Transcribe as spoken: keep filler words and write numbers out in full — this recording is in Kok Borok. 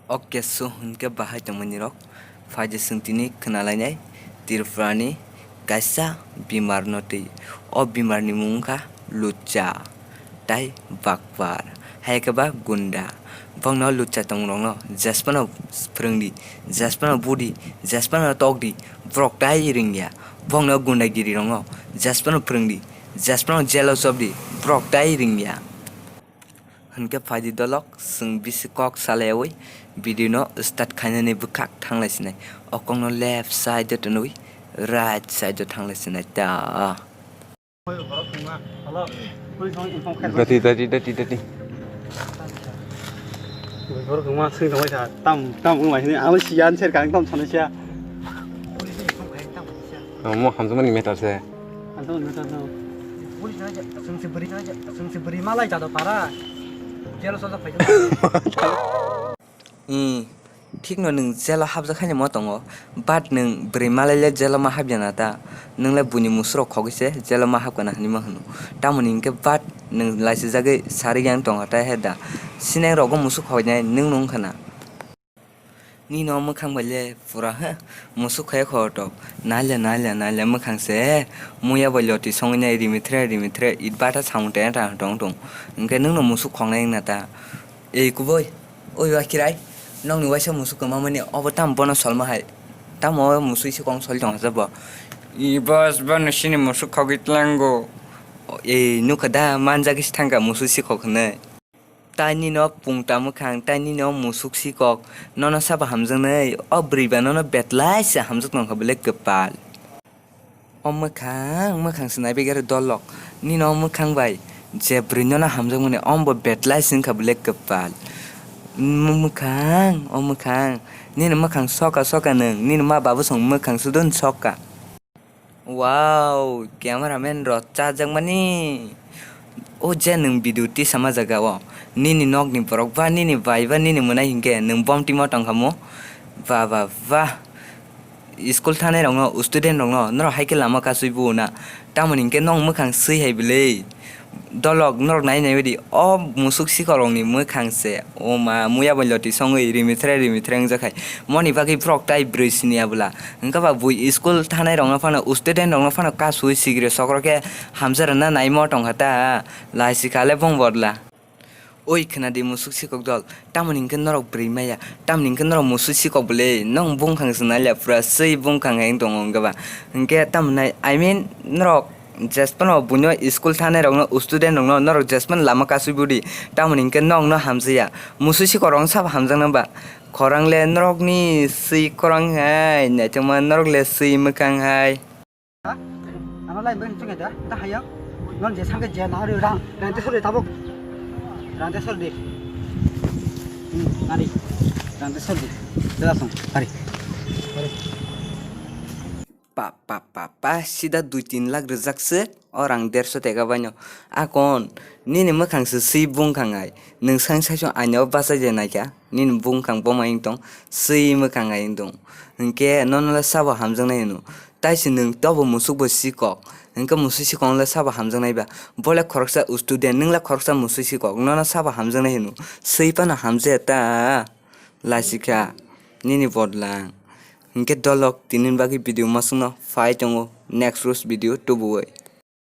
Ok, so hinkhe bahai tongmani rok phaidi swng tini khwnalainai Tripurani kaisa bimar no twi. O bimar ni mung wngkha Lucha tai Bakpar, hai khe ba Gunda. Bongno Lucha tongmung rokno jesphano phwrwngdi, jesphano budi, jesphano tokdi, borok tai ringya. Bongno Gundagiri rokno jesphano phwrwngdi, jesphano jelo chopdi, borok tai ringya. Hinkhe phaidi dolok, chwng bisi kok salayawi video no start khainani bwkhak thanglai sinai. O kokno left side o twnwi right side o thanglai sinai ta. Dati, dati, dati, dati. Borok wngma swngwi tongbai kha, tam, tam wngma hwnwi, abo siya, answer kang tam sanwi siya. Omo hamjakmani matter se. Hamjakmani matter no. Police no ja, chwng se bwrwi no ja, chwng se bwrwi malai jado para. Jelo sojak phai. Hmm, thikno nwng jelo habjak haino mo tongo, but nwng bwrwi malai le jelo ma habya na ta? Nwng le buini musuk rok khogwi se jelo ma habkha na hinwi ma hwno. Tamoni hinkhe but nwng laisijagwi sarwi yang tongkha ta he da? Sineng rogo musuk khoinai nwng no wngkha na? Nini o mwkhang bai le pura he musuk khai khotok. Naile, naile, naile mwkhang se muya bai loti songwi nai rimi thre, rimi thre, it bata samung teng tang tong tong. Hinkhe nwng no musuk khoknai wngna ta? Ei kubui, oi wa kirai, nokni waisa musuk kwmamani obo tamo bono solma hai? Tamo o musui sikok soli tongsa bo? I boss, bono sini musuk khogwi tlango. Ei nukha da, manjagwi se thangkha musui sikok hinwi. Tai nini o pungta mwkhang, tai nini o musuk sikok, nono sabo hamjaknai? O bwrwi ba nono betlai se hamjak tongkha bwle kwpal. O mwkhang, mwkhang se naibe gari dolok. Nini o mwkhang bai je bwrwi nono hamjakmani, omo bo betlai se wngkha bwle kwpal. M-, mwkhang, o mwkhang. Nini mwkhang soka soka nwng, nini ma babu song mwkhang sudon soka. Wow, cameraman rok chajakmani. O je nwng video tisa ma jaga o, nini nokni borok ba nini bai ba nini mwnai hinkhe nwng bom timo tongkha mo? Ba, ba, ba. School thanai rokno, student rokno norok hai khe lama kasui bu na. Tamoni hinkhe nong mwkhang swi hai bwlwi. Dolok norok nai nai baidi o musuk sikok rokni mwkhang se. O ma, muya bai loti songwi rimi thre, rimi thre wngjakhai. Moni bagwi borok tai bwrwi sini ya bwla. Wngkha ba bui school thanai rokno phano, student rokno phano kasui sigiri sokro khe hamjak rwna naimo tongkha ta. Lai sikha le bong bodla. Oi khwnadi musuk sikok dol, tamoni hinkhe norok bwrwi maya, tamoni hinkhe norok musuk sikok bwle, nong bungkhang se nailia pura swi bungkhang hai wng tongo hinkhe ba. Hinkhe tamoni, I mean, norok jesphano buino school thanai rokno, student rokno norok jesphano lama kasui budi, tamoni hinkhe nokno hamjaya. Musuk sikok rokno sabo hamjakna ba? Khorang le norokni swi khorang hai, naithokma norok le swi mwkhang hai. Ano lai beng chunge da, da hayang. Non je sangke je na hari rang, rang te sori tabuk. Rang te sori di. Hmm, nari. Rang te sori di. Da song, hari. Hari. Pa, pa, pa, pa, sida dui tin lakh rwjak se, o rang derso teka baino. Akon, nini mwkhang se swi bungkhang hai. Nwng sang saisong aina o bachai je naikha, nini bungkhang boma wng tong, swi mwkhang hai wng tong. Hinkhe nono le sabo hamjaknai hino. Taisi nwng tobo musuk bo sikok. Hinkhe musuk sikok le sabo hamjaknai ba. Bo le khoroksa student, nwng le khoroksa musuk sikok. Nono sabo hamjaknai hino. Swi phano hamjaya ta. Lasikha. Nini bodlang. Hinkhe dolok tini bagwi video masukno phai tongo. Next roast video tubuwi.